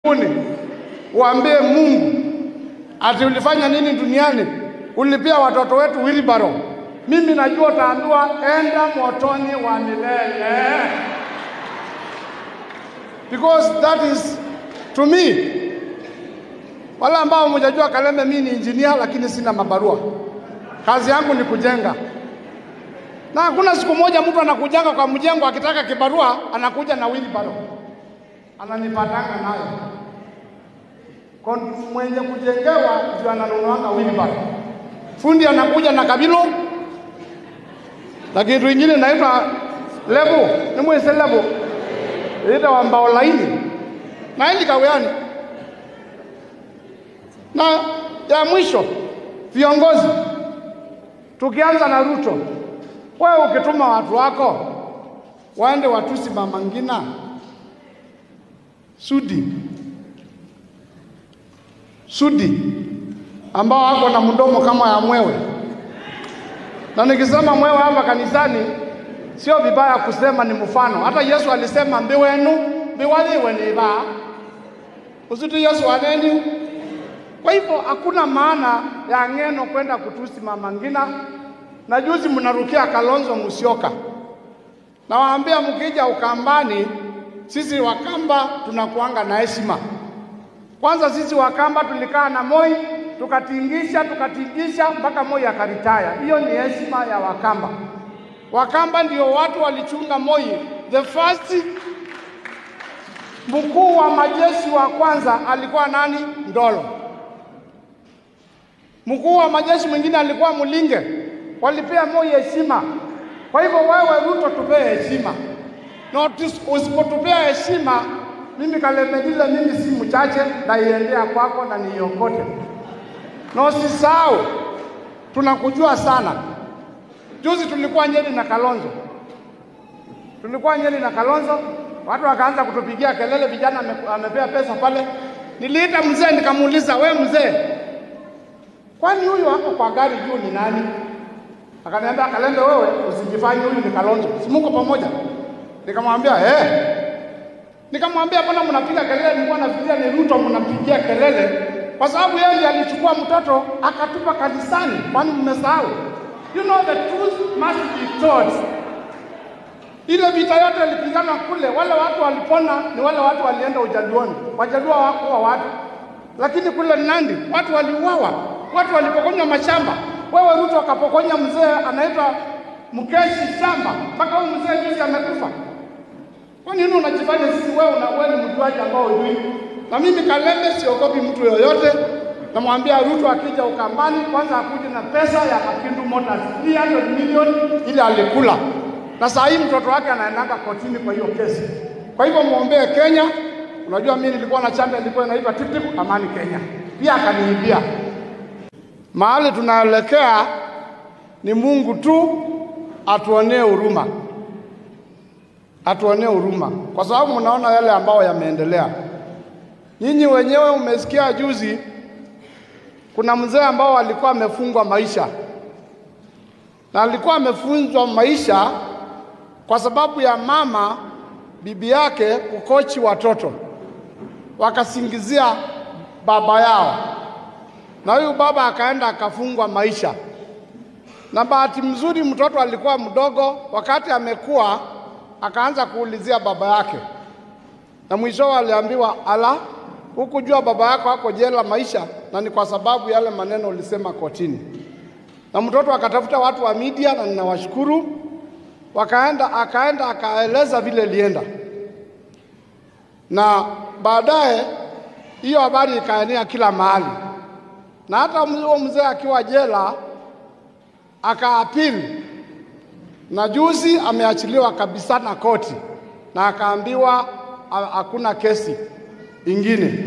Mbinguni uambie Mungu ati ulifanya nini duniani, ulipia watoto wetu wheelbarrow. Mimi najua utaambiwa enda motoni wa milele, because that is to me. Wale ambao mjajua Kalembe, mimi ni engineer lakini sina mabarua. Kazi yangu ni kujenga, na hakuna siku moja mtu anakujanga kwa mjengo akitaka kibarua anakuja na wheelbarrow, ananipatanga nayo. Kwa mwenye kujengewa ndio ananunuanga wheelbarrow. Fundi anakuja na kabilo na kitu ingine inaitwa level, ni mwese level inaitwa mbao laini na ili kaweani. Na ya mwisho, viongozi, tukianza na Ruto, wewe ukituma watu wako waende watusi Mama Ngina, Sudi Sudi, ambao wako na mdomo kama ya mwewe. Na nikisema mwewe hapa kanisani sio vibaya kusema, ni mfano. Hata Yesu alisema mbiwenu mbiwaliwe ni ba usitu Yesu aneni. Kwa hivyo hakuna maana ya ngeno kwenda kutusi Mama Ngina. Na juzi mnarukia Kalonzo Musyoka, nawaambia mkija Ukambani, sisi Wakamba tunakuanga na heshima. Kwanza sisi Wakamba tulikaa na Moi tukatingisha tukatingisha mpaka Moi akaritaya. Hiyo ni heshima ya Wakamba. Wakamba ndio watu walichunga Moi. The first mkuu wa majeshi wa kwanza alikuwa nani? Ndolo. Mkuu wa majeshi mwingine alikuwa Mulinge. Walipea Moi heshima. Kwa hivyo wewe Ruto, tupee heshima. Na usipotupea heshima, mimi Kalembe, mimi si mchache, na iendea kwako na niokote. Na usisahau tunakujua sana. Juzi tulikuwa Nyeri na Kalonzo. Tulikuwa Nyeri na Kalonzo, watu wakaanza kutupigia kelele, vijana amepea pesa pale. Niliita mzee nikamuuliza, we mzee, kwani huyu hapo kwa gari juu ni nani? Akaniambia, Kalembe wewe usijifanye huyu ni Kalonzo, si mko pamoja? Nikamwambia eh. Nikamwambia mbona mnapiga kelele? Nilikuwa nafikiria ni Ruto mnapigia kelele, kwa sababu yeye ndiye alichukua mtoto akatupa kanisani. Kwani mmesahau? You know the truth must be told. Ile vita yote ilipigana kule, wale watu walipona ni wale watu walienda Ujaluoni. Wajaluo hawakuwa watu. Lakini kule Nandi watu waliuawa, watu walipokonywa mashamba. Wewe Ruto akapokonya mzee anaitwa Mkeshi shamba, mpaka huyu mzee juzi amekufa. Kwa nini unajifanya sisi wewe na wewe ni mjuaji ambao hujui? Na mimi Kalembe siogopi mtu yoyote. Namwambia Ruto akija Ukambani kwanza akuje na pesa ya Makindu Motors 300 million ile alikula. Na saa hii mtoto wake anaendanga kotini kwa hiyo kesi. Kwa hivyo muombee Kenya. Unajua mimi nilikuwa na chama ilikuwa inaitwa Tip Tip Amani Kenya. Pia akaniibia. Mahali tunaelekea ni Mungu tu atuonee huruma. Atuonee huruma. Kwa sababu mnaona yale ambao yameendelea. Nyinyi wenyewe umesikia juzi kuna mzee ambao alikuwa amefungwa maisha. Na alikuwa amefungwa maisha kwa sababu ya mama bibi yake kukochi watoto. Wakasingizia baba yao. Na huyu baba akaenda akafungwa maisha. Na bahati mzuri mtoto alikuwa mdogo, wakati amekuwa akaanza kuulizia baba yake. Na mwisho aliambiwa, ala, hukujua baba yako ako jela maisha, na ni kwa sababu yale maneno ulisema kotini. Na mtoto akatafuta watu wa media, na ninawashukuru, wakaenda akaenda akaeleza vile ilienda. Na baadaye hiyo habari ikaenea kila mahali. Na hata huyo mzee akiwa jela akaapili. Na juzi ameachiliwa kabisa na koti, na akaambiwa hakuna kesi ingine.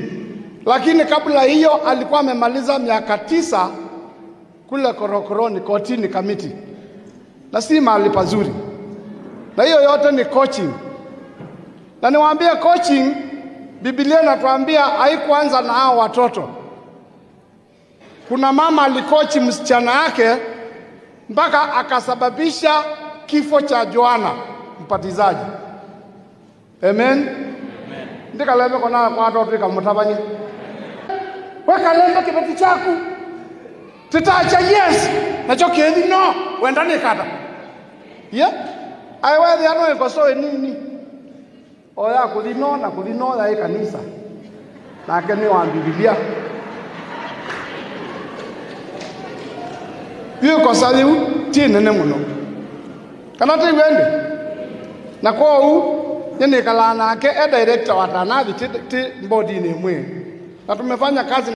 Lakini kabla hiyo alikuwa amemaliza miaka 9 kule korokoroni kotini Kamiti. Na si mahali pazuri. Na hiyo yote ni coaching. Na niwaambie coaching, Biblia inatuambia haikuanza na hao watoto. Kuna mama alikochi msichana yake mpaka akasababisha kifo cha Yohana Mbatizaji. Amen. Amen. Ndi Kalembe kona kwa ndo tukamutavanya. We Kalembe kibeti chaku. Titacha yes. Nacho kethi no. Wendani kata. Yeah. Ai wethi ano ikosoe nini? Oya kuthino na kuthino ya kanisa. Nake ni wa Biblia. Hiyo kosa liu ti nene muno. Kana ti wende. Na kwa u nyene kala nake e director wa Tanathi ti body ni mwe. Na tumefanya kazi.